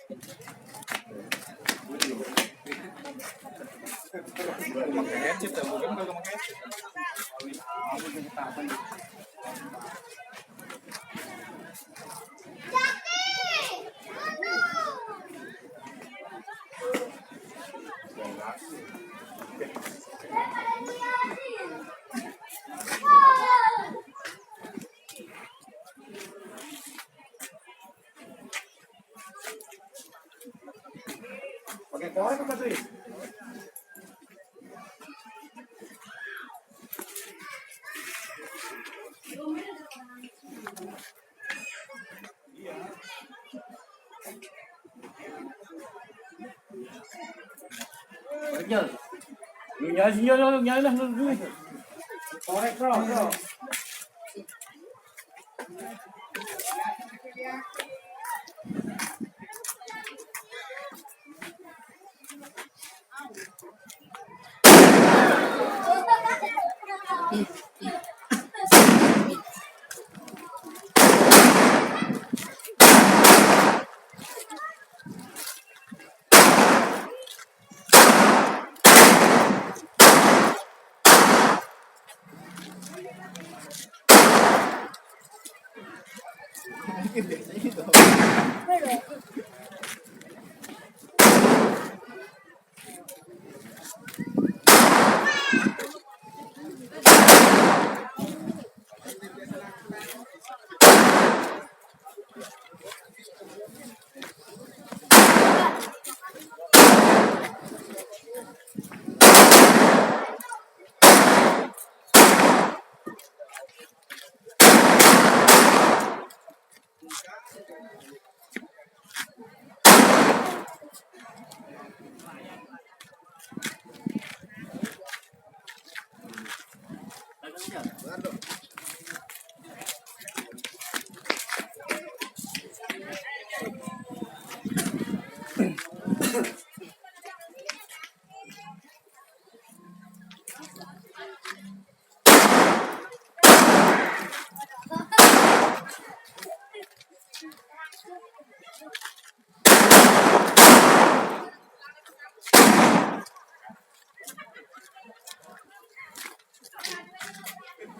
Pakai headset ya, bukan kalau pakai headset. Pakai korek apa tuh? Kerja. Nyala dulu. Korek bro.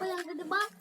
Yang gede banget.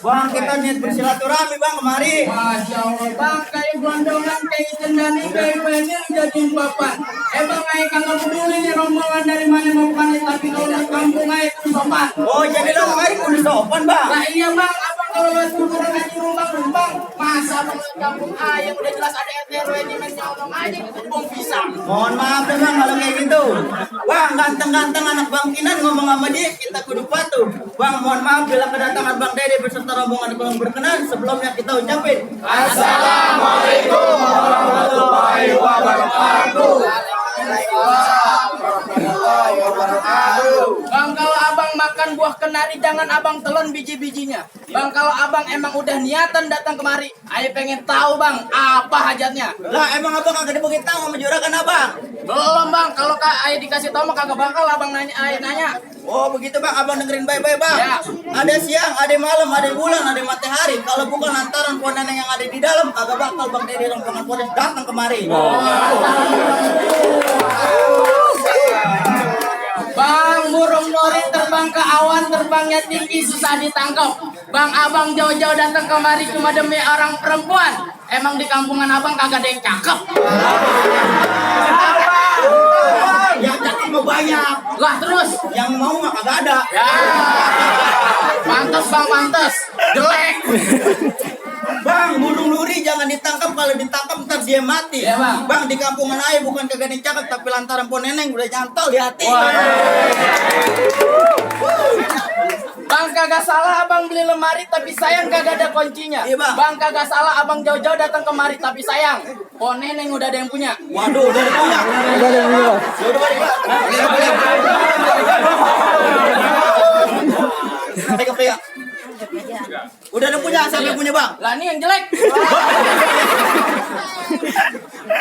Bang, kita niat bersilaturahmi bang kemari. Masya Allah bang, kayak gondongan kayak cendani kayak banyak jadi bapak. Bang, kayak kagak peduli nih rombongan dari mana mau kemana, tapi kalau di kampung aja kudu sopan. Oh jadi lo kemari kudu sopan bang. Nah iya bang, abang kalau lihat kuburan aja rumbang-rumbang, masa abang lewat kampung A yang udah jelas ada RT RW di nyolong aja itu bom pisang. Mohon maaf ya bang kalau kayak gitu. Bang, ganteng-ganteng anak Bang Kinan ngomong sama dia, kita kudu patuh. Bang, mohon maaf bila kedatangan Bang Dede beserta rombongan kurang berkenan. Sebelumnya kita ucapin Assalamualaikum warahmatullahi wabarakatuh. Bang, kalau abang makan buah kenari jangan abang telan biji-bijinya. Bang, kalau abang emang udah niatan datang kemari, ayo pengen tahu bang apa hajatnya. lah emang abang kagak dibegitu tahu sama juragan abang. Belum bang, kalau ayo dikasih tahu mah kagak bakal abang nanya. Oh begitu bang, abang dengerin baik-baik bang. Ya. Ada siang, ada malam, ada bulan, ada matahari. Kalau bukan lantaran pohon nenek yang ada di dalam, kagak bakal Bang Dede rombongan Polres datang kemari. Bang, burung nori terbang ke awan, terbangnya tinggi susah ditangkap. Bang, abang jauh-jauh datang kemari cuma demi orang perempuan. Emang di kampungan abang kagak ada yang cakep. Yang cakep mau banyak, Lah terus, yang mau mah kagak ada. ya, pantas bang, pantas, jelek. Bang, burung luri jangan ditangkap, kalau ditangkap ntar dia mati. Iya, Bang. Bang, di kampungan aja bukan kagak ada yang cakep, tapi lantaran pohon neneng udah nyantol di hati. Bang, kagak salah abang beli lemari tapi sayang kagak ada kuncinya. Iya, Bang. Bang, kagak salah abang jauh-jauh datang kemari tapi sayang pohon neneng udah ada yang punya. Waduh, udah ada punya. Udah ada punya, sampai punya bang. Lah ini yang jelek.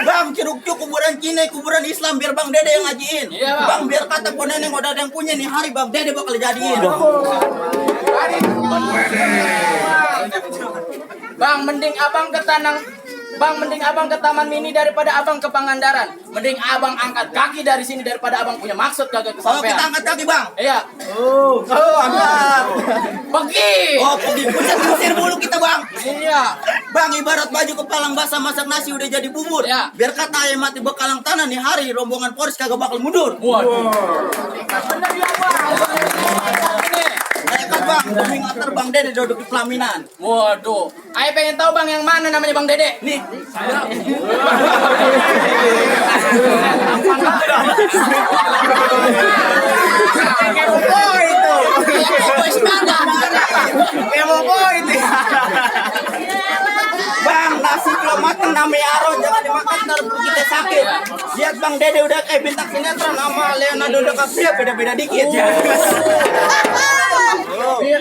Bang, Cirukcu kuburan Cina, kuburan Islam, biar Bang Dede yang ngajiin. Iya, Bang. Bang, biar kata pohon neneng udah ada yang punya nih hari Bang Dede bakal jadiin. Bang, mending abang ke tanang. Bang, mending abang ke Taman Mini daripada abang ke Pangandaran. Mending abang angkat kaki dari sini daripada abang punya maksud kagak Kalau kita kesampaian. angkat kaki Bang. Iya. Oh, angkat. Pergi. Oh, pergi pusat bulu kita Bang. Iya. Bang, ibarat baju kepalang basah masak nasi udah jadi bubur. Ya. Biar kata ayam mati bekalang tanah nih hari rombongan Polres kagak bakal mundur. Waduh. Bener ya, Bang. Nekat Bang, demi ngatar Bang Dede duduk di pelaminan. Waduh. Ayo pengen tahu Bang yang mana namanya Bang Dede? Nih, Bang, nasi belum mateng namanya Aro, jangan dimakan ntar perut kita sakit. Lihat Bang Dede udah kayak bintang sinetron sama Leonardo DiCaprio beda-beda dikit.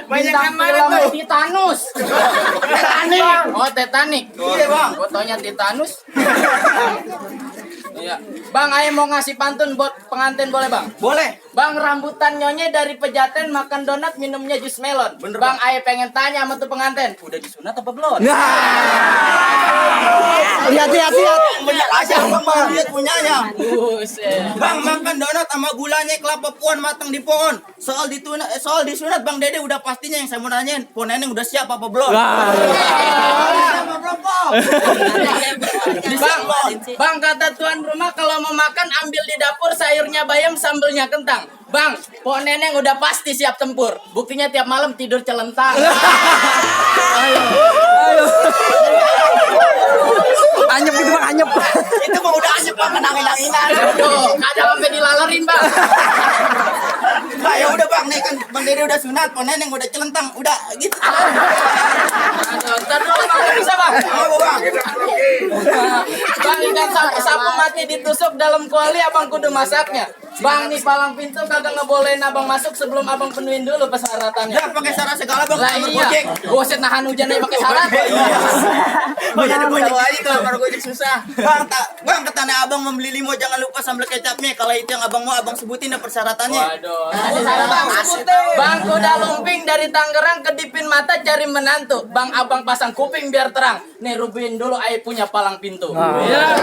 Bintang film Titanus. Titanic. Oh, Titanic. Iya Bang. Fotonya Titanus. Iya. Bang, ayo mau ngasih pantun buat pengantin boleh Bang? Boleh. Bang, rambutan nyonya dari Pejaten makan donat minumnya jus melon. Bener, Bang, ayo pengen tanya sama tuh pengantin, udah disunat apa belum? Hati-hati. Bener aja Bang, lihat punyanya. Buset. Bang, makan donat sama gulanya kelapa puan matang di pohon. Soal disunat Bang Dede udah pastinya yang saya mau nanyain, pohon neneng udah siap apa belum? Sama belum, Pak? Bang, kata tuan rumah kalau mau makan ambil di dapur sayurnya bayam sambelnya kentang. Bang, pohon neneng udah pasti siap tempur. Buktinya tiap malam tidur celentang. Anyep itu Bang, anyep. Itu mah udah anyep Bang, kenangin-nanginan. Aduh, kadang sampai dilalerin Bang. Nah, ya udah Bang, nih kan Bang Dede udah sunat, pohon neneng udah celentang, udah gitu. Aduh, ntar dulu Bang, nggak bisa Bang. Oh, Bang. Bang, ikan sapu mati ditusuk dalam kuali abang kudu masaknya. Bang, nih palang pintu kagak ngebolehin abang masuk sebelum abang penuhin dulu persyaratannya. Ya pakai syarat segala Bang, Lah kamar iya, gojek. boset nahan hujan aja pakai syarat. Bang, jadi gojek aja kalau kamar gojek susah. Bang, ke Tanah Abang membeli limo jangan lupa sambal kecapnya. Kalau itu yang abang mau abang sebutin deh persyaratannya. Waduh, Bang, kuda lumping dari Tangerang kedipin mata cari menantu. Bang, abang pasang kuping biar terang. Nih rubuhin dulu ayo punya palang pintu. Iya.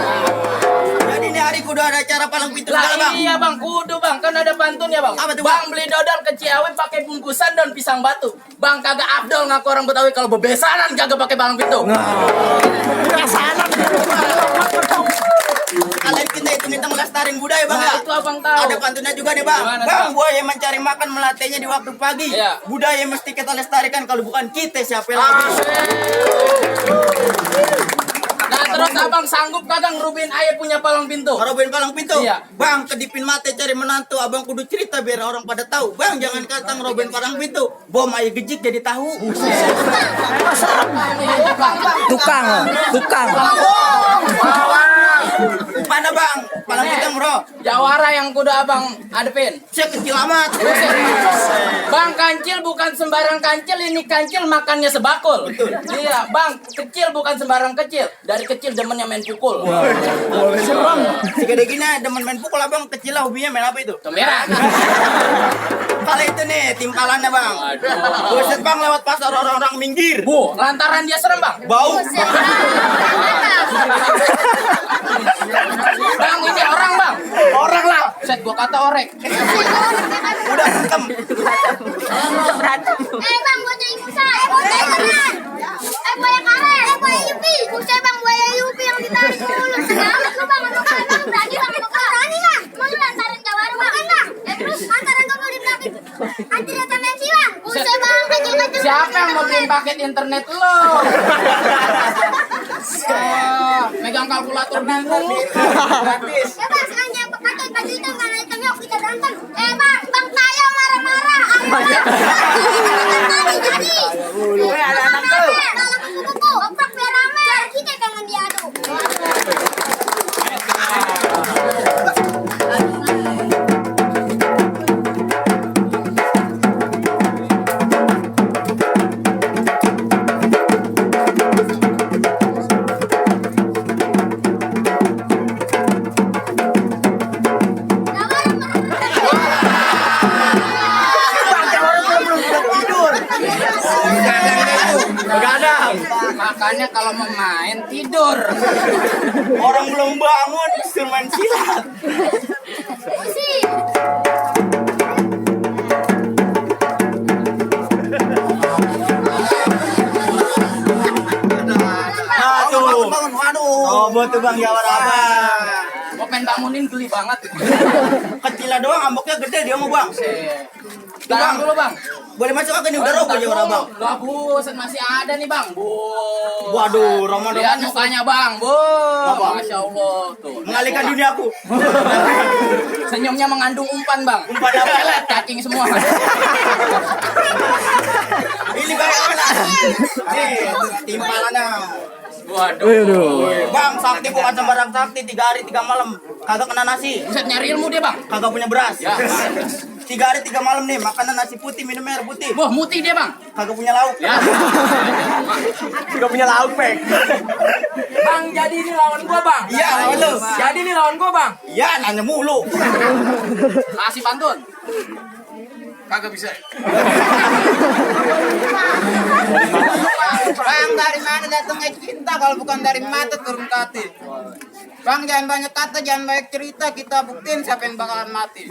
Jadi ini hari kudu ada acara palang pintu Lah segala Bang. iya Bang, kudu Bang, kan ada pantun ya Bang. Apa tuh, Bang, Bang? beli dodol ke Ciawi pakai bungkusan daun pisang batu. Bang, kagak afdol ngaku orang Betawi kalau bebesaran kagak pakai palang pintu. Kalian kita hitung-hitung lestarin budaya Bang Nah, ya. itu abang tahu. Ada pantunnya juga nih Bang. Gimana, Bang, Bang? buaya mencari makan melatihnya di waktu pagi. Iya. Budaya mesti kita lestarikan, kalau bukan kita siapa lagi? Terus abang sanggup kagak ngerubuhin ayah punya palang pintu? Ngerobohin palang pintu. Iya. Bang, kedipin mata cari menantu. Abang kudu cerita biar orang pada tahu. Bang, jangan kata ngerobohin palang pintu. Bom ayah gejik jadi tahu. Tukang. Mana bang? Palang pintu bro. Jawara yang kudu abang adepin. Saya kecil amat. Bang, kancil bukan sembarang kancil, ini kancil makannya sebakul. Iya, bang, kecil bukan sembarang kecil. Dari kecil demennya main pukul. Serem. Si gede gini demen main pukul abang. Kecil lah hobinya main apa itu? Merah. Kalau itu nih timpalannya bang. Buset bang lewat pasar orang-orang minggir. Bu, lantaran dia serem bang. Bau. Bang, ini orang bang. Orang lah. Set, gua kata orek. Udah hitam. Bang, buat yang Musa, buaya keren. Buaya karet, buaya Yupi. Musa bang, buaya Yupi yang ditarik ke mulut. Selamat lu bang, lu bang, berani bang, berani bang. Mau lu lantaran Jawara makan bang. Terus lantaran kamu di belakang. Anti data mensi bang. Musa bang, kecil-kecil. Siapa yang mau beli paket internet lo? Megang kalkulator bingung lu. Gratis. Ya bang, sengaja pakai baju hitam karena hitam yuk kita berantem. Bang, bang Tayo marah-marah. Ayo bang. Jadi. Anak-anak tuh. Kalau kupu-kupu, oprek biar rame. Kita kangen diadu. Begadang. Makanya kalau mau main tidur. Orang belum bangun disuruh main silat. Pusing. Aduh. Bangun. Waduh. Oh, betul bang Jawara abang. Gua pengen bangunin geli banget. Kecil doang, amboknya gede dia mau bang. Garang dulu bang. Boleh masuk kagak nih? Udah roboh Jawara bang. Lah buset, masih ada nih bang. Bu. Waduh, Roman Lihat mukanya bang. Bu. Apa? Masya Allah. Tuh. mengalihkan duniaku. Senyumnya mengandung umpan bang. Umpan apa? Cacing semua. Ini bagaimana? Nih, timpalannya. Waduh. Bang, sakti bukan sembarang sakti. 3 hari 3 malam kagak kena nasi. Buset, nyari ilmu dia bang. Kagak punya beras. Ya. 3 hari 3 malam nih makanan nasi putih, minum air putih. Wah, mutih dia bang. Kagak punya lauk. Ya. Kagak punya lauk, Pek. Bang, jadi ini lawan gua, Bang. Iya, lawan lu. Jadi ini lawan gua, Bang. Iya, nanya mulu. Kasih pantun. Kagak bisa. Bang, dari mana datangnya cinta kalau bukan dari mata turun ke hati? Bang, jangan banyak kata, jangan banyak cerita, kita buktiin siapa yang bakalan mati.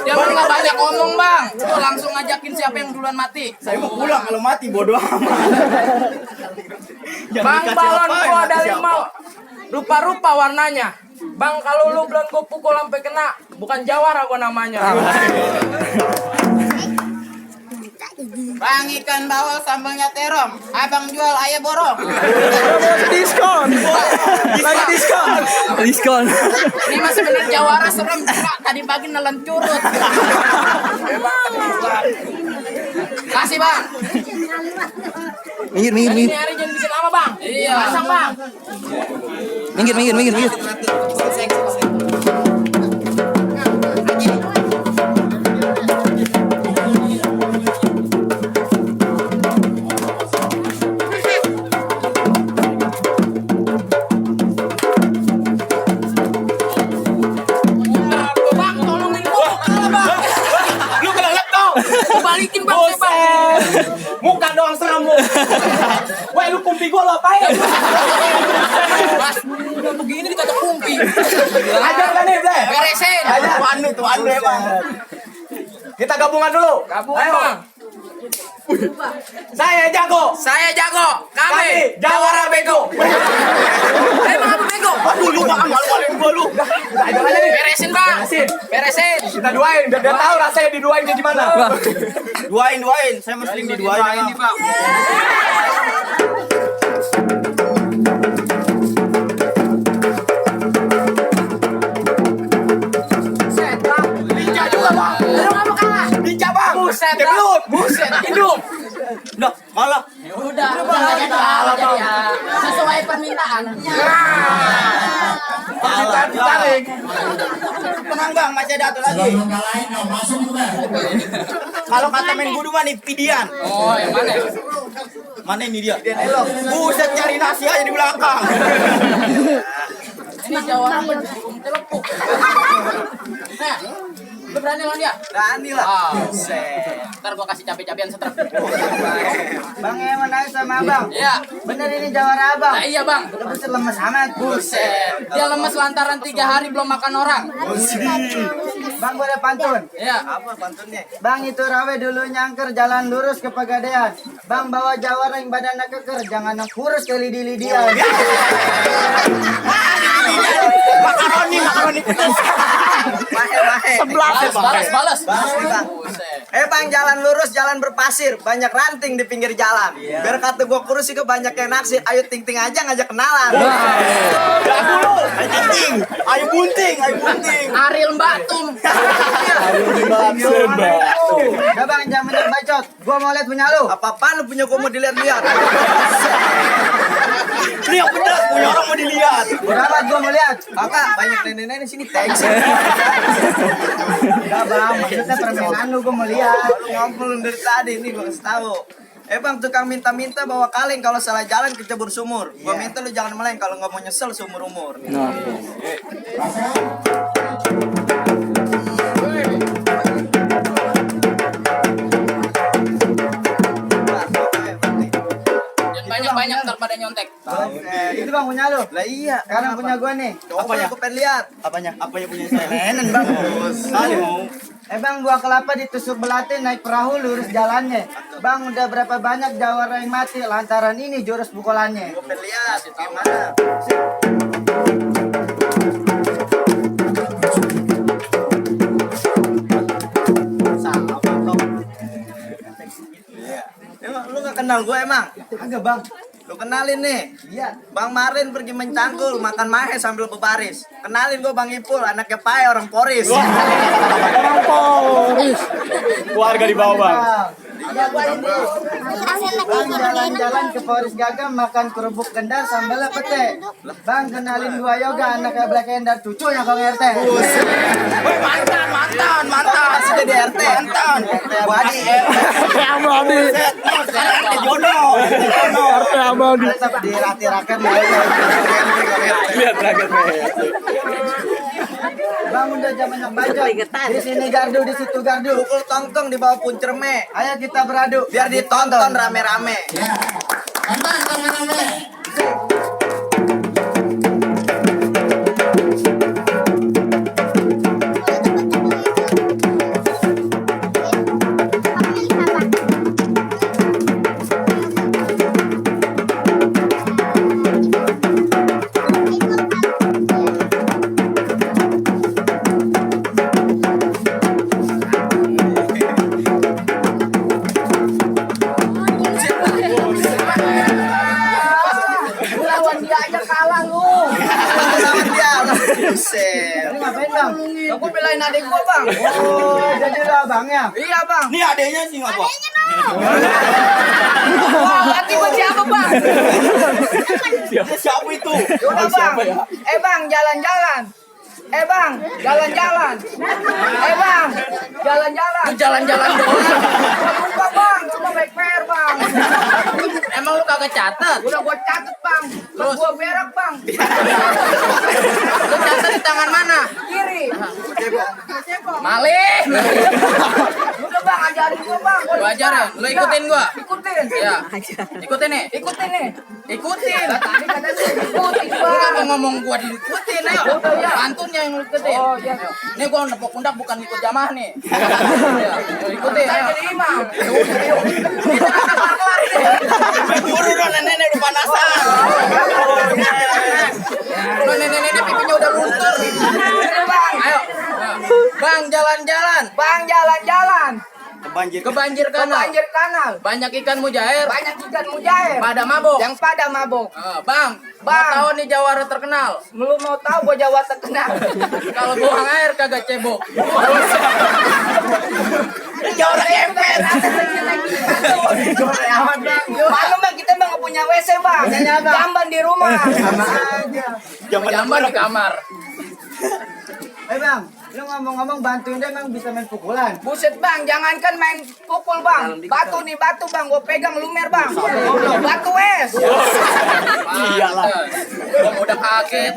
Dia mah nggak banyak ngomong bang. Lu langsung ngajakin siapa yang duluan mati. Saya mau pulang kalau mati bodoh amat. Jangan Bang, dikasih balon apain, gua mati dari siapa? mau rupa-rupa warnanya. Bang, kalau lu belum gua pukul sampai kena, bukan Jawara gua namanya. Bang, ikan bawal sambalnya terong, abang jual ayam borong. Diskon. Lagi diskon. Diskon. Ini masih bener Jawara serem. Cuma tadi pagi nelen curut. Kasih bang. Minggir, minggir, Ini minggir. hari jangan bikin lama, Bang. Iya. Pasang, Bang. Minggir, minggir, minggir, minggir. Bang, tolongin gua. Kalah bang. Lu kelelep dong. Balikin bang. Saya, bang. Muka doang serem lu. Weh, lu kumpi gua lo apain? Mas, udah begini dikata kumpi. Ajar kan nih, Bre? Beresin. Ada tuan lu emang. Kita gabungan dulu. Gabungan, Ayo. Bang. Saya jago. Saya jago. Kami Jawara bego. Emang apa bego? Aduh lu bang, malu-maluin gua lu. Ajar aja nih. Beresin bang. Beresin. Beresin. Kita duain biar dia tahu rasanya diduain kayak gimana. Duain. Saya mesti diduain. Ini bang. Buset, bang. Lincah juga bang. Lu nggak mau kalah? Lincah bang. Buset, Dia bang. belut. Buset, hidup. Udah, kalah. Udah jadi ya. Sesuai permintaan. Permintaan ditarik. Tenang bang, masih ada satu lagi. Kalau kata main gudu mah nih pidian. Oh, yang mana? Mana ini dia? Elok. Buset, cari nasi aja di belakang. Ini jawara burung telepuk. Nah, lu berani lawan dia? Berani lah. Ah, ntar gua kasih cabai-cabian setrap. Bang Eman aja sama abang. Iya. Bener ini jawara abang. Nah, iya bang. Buset lemes amat. Buset. Dia lemes lantaran 3 hari belum makan orang. Bang gue ada pantun. Iya. Apa pantunnya? Bang itu rawe dulu nyangker jalan lurus ke Pegadaian. Bang bawa jawara yang badannya keker, jangan yang kurus ke lidi-lidian. Makaroni. Mahe. Balas. Bang. Bang jalan lurus, jalan berpasir, banyak ranting di pinggir jalan. Biar kata gua kurus sih banyak yang naksir. Ayo ting-ting aja ngajak kenalan. Ayo bunting. Ariel Batum. Udah bang, jangan banyak bacot. Gua mau lihat punya lu. Apa-apaan lu punya gua mau dilihat-lihat. Ini yang bener, punya orang mau dilihat. Berapa gua mau lihat? Kakak, banyak nenek-nenek di sini teks. Udah bang, maksudnya permainan lu gua mau lihat. Ngobrol dari tadi nih gua kasih tahu. Bang tukang minta-minta bawa kaleng kalau salah jalan kecebur sumur. Gua minta lu jangan meleng kalau nggak mau nyesel seumur umur. Dan banyak ntar pada nyontek. Itu bang punya lu. Lah iya. Sekarang punya gua nih. Apanya? Aku pengen lihat. Apanya punya saya? Lenen bang. Kali mau. Bang buah kelapa ditusuk belati naik perahu lurus jalannya. Bang udah berapa banyak jawara yang mati lantaran ini jurus pukulannya. Gua pengen lihat gimana. Emang lu gak kenal gue emang? Agak bang. Lu kenalin nih. Iya. Bang Marin pergi mencangkul makan mahe sambil berbaris. Kenalin gue Bang Ipul, anaknya Pai orang Poris. Orang Poris. Keluarga di bawah bang. Bang jalan-jalan ke Poris Gagam makan kerupuk kendar sambalnya pete. Bang kenalin gua Yoga anaknya Black Endar cucunya Bang RT. Mantan. Masih jadi RT. Mantan. RT abadi. Jodoh. RT abadi. Tetap di rati rakyat. Lihat rakyat. Bang udah zamannya bacot. Di sini gardu, di situ gardu. Pukul tongtong di bawah puncerme. Ayo kita beradu biar ditonton rame-rame. Buset. Ini ngapain bang? Aku belain adik gua bang. Oh, jadi lo abangnya? Iya bang. Ini adanya sih ngapa? Wah, hati gua siapa bang? Siapa itu? Udah bang. Bang jalan-jalan. Bang jalan-jalan. Bang jalan-jalan. Lu jalan-jalan doang. Lupa bang, cuma baik fair bang. Emang lu kagak catet? Udah gua catet bang. Terus gua berak bang. Lu catet di tangan mana? Kiri. Malih. Udah bang, ajarin gua bang. Lu ajarin, lu ikutin gua. Ikutin. Iya. Ikutin nih. Ikutin nih. Ikutin. Tadi katanya ikutin Lu bang. kan mau ngomong gua diikutin, ayo. Iya. Pantunnya yang lu ikutin. Oh iya. Nih gua nepok pundak bukan ikut jamaah nih. Iya, lu ikutin. Saya Ayo. jadi imam. Buru dong nenek udah panasan. Lu nenek-nenek pipinya udah luntur. Ayo. Bang jalan-jalan. Bang jalan-jalan. Kebanjir kanal. Banyak ikan mujair. Pada mabok. Yang pada mabok. Bang, tahu nih Jawara terkenal. Belum mau tahu gua Jawa terkenal. Kalau buang air kagak cebok. Jawara ember. Malu bang, kita bang nggak punya WC bang. Jamban di rumah. Jamban di kamar. Bang, lu ngomong-ngomong bantuin dia emang bisa main pukulan. Buset bang, jangankan main pukul bang. Batu bang, gua pegang lumer bang. Batu es. Iyalah. Udah kaget.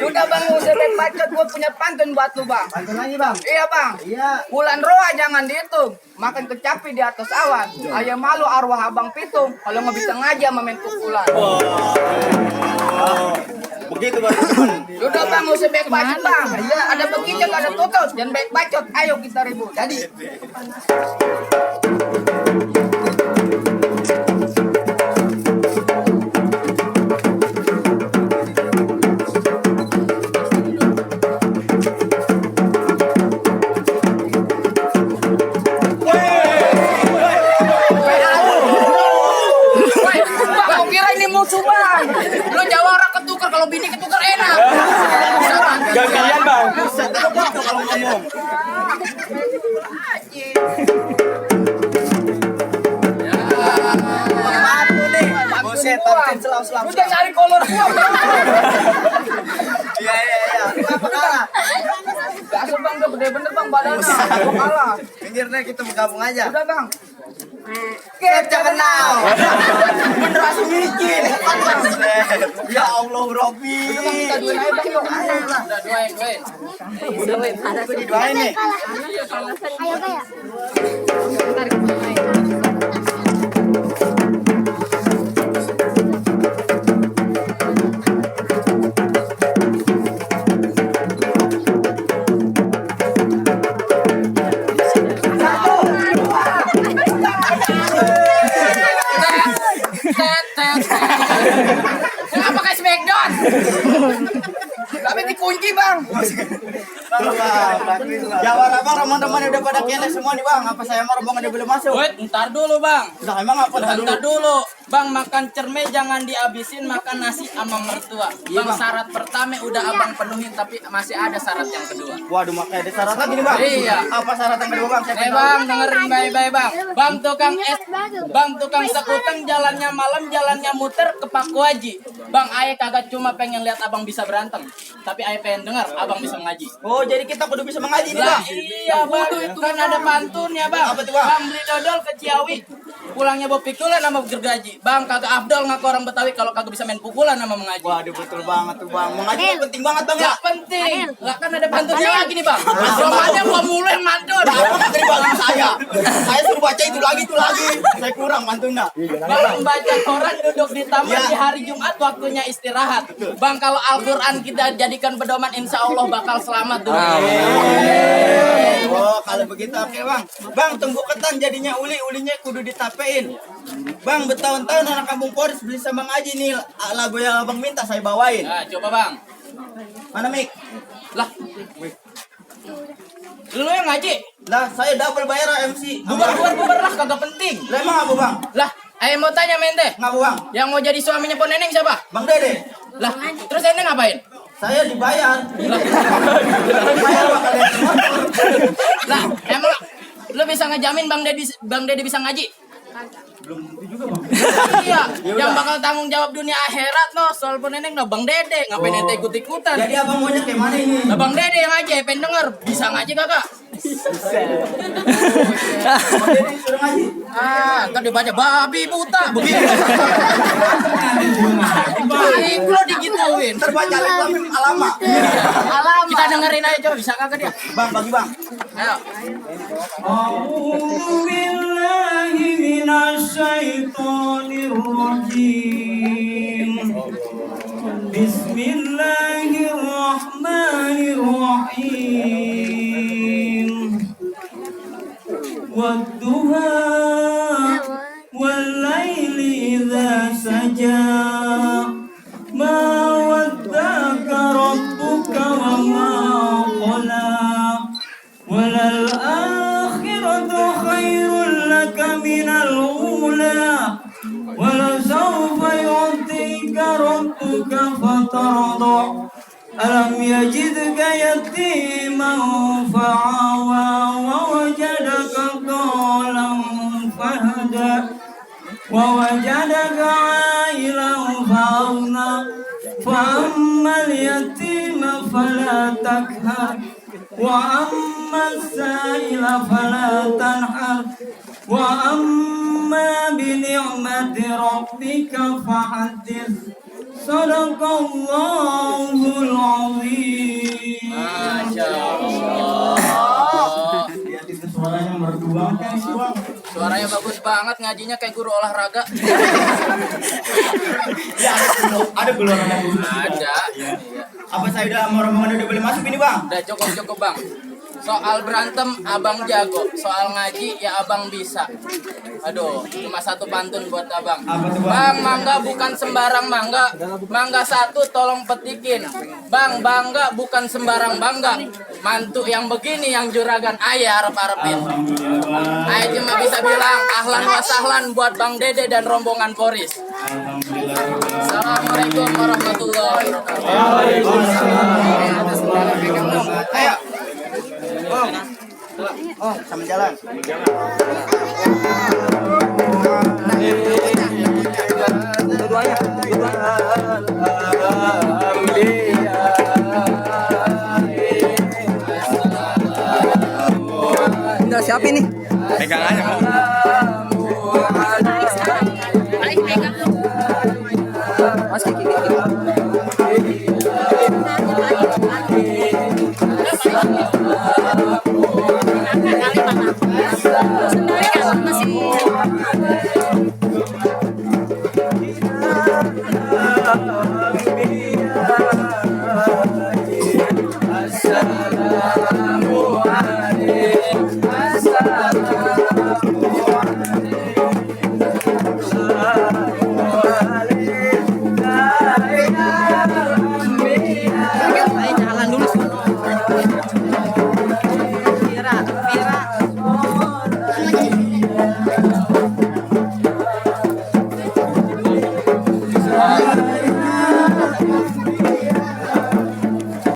Udah bang, usah main bacot, gua punya pantun buat lu bang. Pantun lagi bang. Iya bang. Iya. Bulan roa jangan dihitung, makan kecapi di atas awan. Ayah malu arwah abang pitung, kalau nggak bisa ngaji sama main pukulan. Begitu bang. Udah bang, usah baik bacot bang. Iya. Ada begitu nggak ada tutus, jangan baik bacot. Ayo kita ribut. Jadi. Bang, kira ini musuh bang. Lo Jawara ketukar, kalau bini ketukar enak. Gantian bang. Buset, pantun selau-selau. Lu jangan cari kolor gua. Iya. Kenapa kalah? Gak bang, udah gede bener bang badannya. Gua kalah. Pinggir deh, kita bergabung aja. Udah bang. Kita kenal. Beneran micin. Ya Allah, Robi. Udah bang, kita duin aja bang. Yuk. Udah doain. Aku didoain nih. Ayo kayak. Kenapa kayak Smackdown? Tapi dikunci bang. Jawara bang, rombongan udah pada kele semua nih bang. Apa saya mau rombongan udah belum masuk? Wait, ntar dulu bang. Nah emang apa Ntar dulu. Bang, makan cerme jangan dihabisin, makan nasi sama mertua. Bang, syarat pertama udah abang penuhin, tapi masih ada syarat yang kedua. Waduh, makanya ada syarat lagi nih bang. Iya. Apa syarat yang kedua bang? Nih bang, dengerin baik-baik bang. Bang tukang sekuteng jalannya malam, jalannya muter ke Paku Haji. Bang, ayah kagak cuma pengen lihat abang bisa berantem, tapi ayah pengen dengar abang bisa mengaji. Oh, jadi kita kudu bisa mengaji nih Lah, bang. iya bang, kan ada pantunnya bang. Apa tuh, Bang? Bang beli dodol ke Ciawi, pulangnya bawa pikulan sama gergaji. Bang, kagak afdol ngaku orang Betawi kalau kagak bisa main pukulan sama mengaji. Waduh, betul banget tuh bang. Mengaji itu penting banget bang ya. Gak penting. Lah kan ada pantunnya lagi nih bang. Romanya gua mulu yang mantun. Nah, apa dari bang saya? Saya suruh baca itu lagi. Saya kurang mantunnya. Bang baca koran duduk di taman Ya. di hari Jumat waktunya istirahat. Bang kalau Al-Quran kita jadikan pedoman, insya Allah bakal selamat dulu. Oh, kalau begitu oke bang. Bang, tunggu ketan jadinya ulinya kudu ditapein. Bang, bertahun-tahun anak kampung Poris beli sama ngaji nih lagu yang abang minta saya bawain. Nah, coba bang. Mana Mik? Lah. Lu yang ngaji? Lah, saya double bayar MC. Bubar lah, kagak penting. Lah emang apa bang? Lah, ayo mau tanya mente. Ngapa bang? Yang mau jadi suaminya Po Neneng siapa? Bang Dede. Lah, terus Neneng ngapain? Saya dibayar. Lah, emang lu bisa ngejamin Bang Dedi bisa ngaji? Iya, yang bakal tanggung jawab dunia akhirat no soal Po Neneng no Bang Dede, ngapain ente ikut-ikutan? Jadi abang maunya kayak mana ini? Nah, Bang Dede yang ngaji, pengen denger, bisa ngaji kagak? Bang Dede suruh ngaji. Ntar dibaca babi buta begitu. Baik lo digituin. Terbaca alamat. Alam. Kita dengerin aja coba, bisa kagak dia? Bang, bagi bang. Ayo. Bismillahirrahmanirrahim. Wadduha wal-laili idza saja. Ma waddaka rabbuka wa ma qala. Walal يجدك ربك فترضى ألم يجدك يتيما فآوى ووجدك ضالا فهدى ووجدك عائلا فأغنى فأما اليتيم فلا تقهر وأما السائل فلا تنحر وأما بنعمة ربك فحدث صدق الله العظيم. Suaranya merdu banget kan sih bang. Suaranya bagus banget, ngajinya kayak guru olahraga. Ya, ada geloran yang khusus. Ada. Apa saya udah mau rombongan udah boleh masuk ini bang? Udah cukup bang. Soal berantem abang jago, soal ngaji ya abang bisa. Aduh, cuma satu pantun buat abang. Apa tuh, Bang? Bang, mangga bukan sembarang mangga. Mangga satu tolong petikin. Bang, bangga bukan sembarang bangga. Mantu yang begini yang juragan ayah harap-harapin. Ayah cuma bisa bilang ahlan wa sahlan buat Bang Dede dan rombongan Poris. Assalamualaikum warahmatullahi wabarakatuh. Ayo. Oh, sama jalan. Dua-duanya. Tinggal siapa ini? Pegang aja bang.